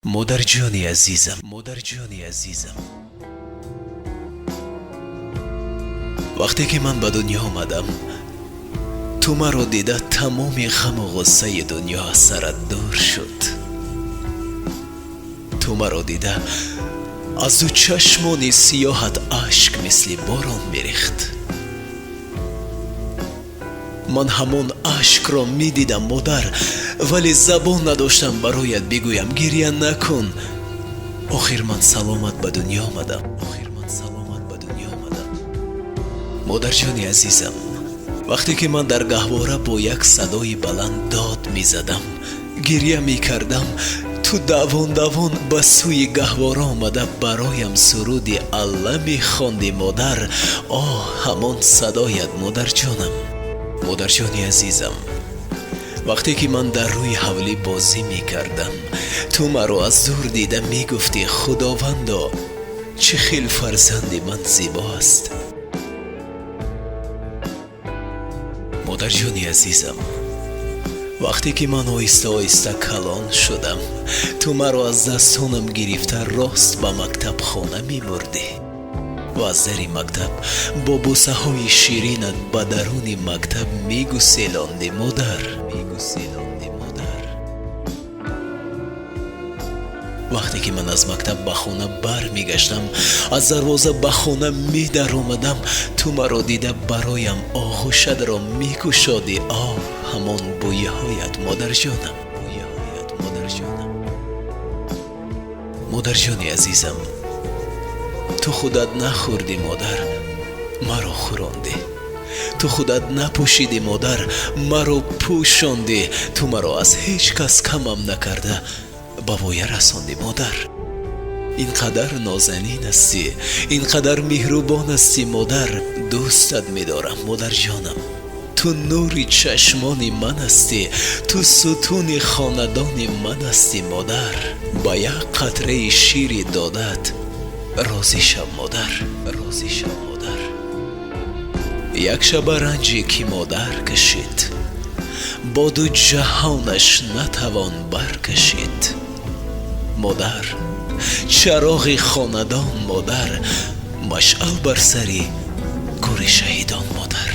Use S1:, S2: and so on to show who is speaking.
S1: Модарҷони азизам, модарҷони азизам, вақте ки ман ба дунё омадам, ту маро дида тамоми ғаму ғуссаи дунё аз сарат дур шуд. Ту маро дида аз ду чашмони сиёҳат ашк мисли борон мерехт. Ман ҳамон ашкро медидам, модар, вале забон надоштам бароят бигӯям: гиря накун, охир ман саломат ба дунё омадам, охир ман саломат ба дунё омадам. Модарҷони азизам, вақте ки ман дар гаҳвора бо як садои баланд дод мезадам, гиря мекардам, ту давон давон ба сӯи гаҳвора омада бароям суруди Алла мехонди, модар. Оҳ, ҳамон садоят, модарҷонам. Модарҷони азизам, вақте ки ман дар рӯи ҳавлӣ бозӣ мекардам, ту маро аз дур дида мегуфтӣ: Худовандо, чӣ хел фарзанди ман зебост. Модарҷони азизам, вақте ки ман оҳиста оҳиста калон шудам, ту маро аз дастонам гирифта рост ба мактабхона мебурдӣ ва аз дари мактаб бо бӯсаҳои ширинат ба даруни мактаб мегуселондӣ, модар, мегуселондӣ, модар. Вақте ки ман аз мактаб ба хона бармегаштам, аз дарвоза ба хона медаромадам, ту маро дида бароям оғӯшатро мекушодӣ. Оҳ, ҳамон бӯйҳоят, модарҷонам, бӯйҳоят, модарҷонам. Модарҷони азизам, ту худат нахӯрдӣ, модар, маро хӯрондӣ. Ту худат напӯшидӣ, модар, маро пӯшондӣ. Ту маро аз ҳеҷ кас камам накарда ба воя расондӣ, модар. Ин қадар нозанин ҳастӣ, ин қадар меҳрубон ҳастӣ, модар. Дӯстат медорам, модарҷонам. Ту нури чашмони ман ҳастӣ, ту сутуни хонадони ман ҳастӣ, модар. Ба як қатраи шири додат розӣ шав, модар, розӣ шав, модар. Як шаба ранҷе ки модар кашид, бо ду ҷаҳонаш натавон баркашид. Модар, чароғи хонадон, модар, машъал бар сари гури шаҳидон, модар.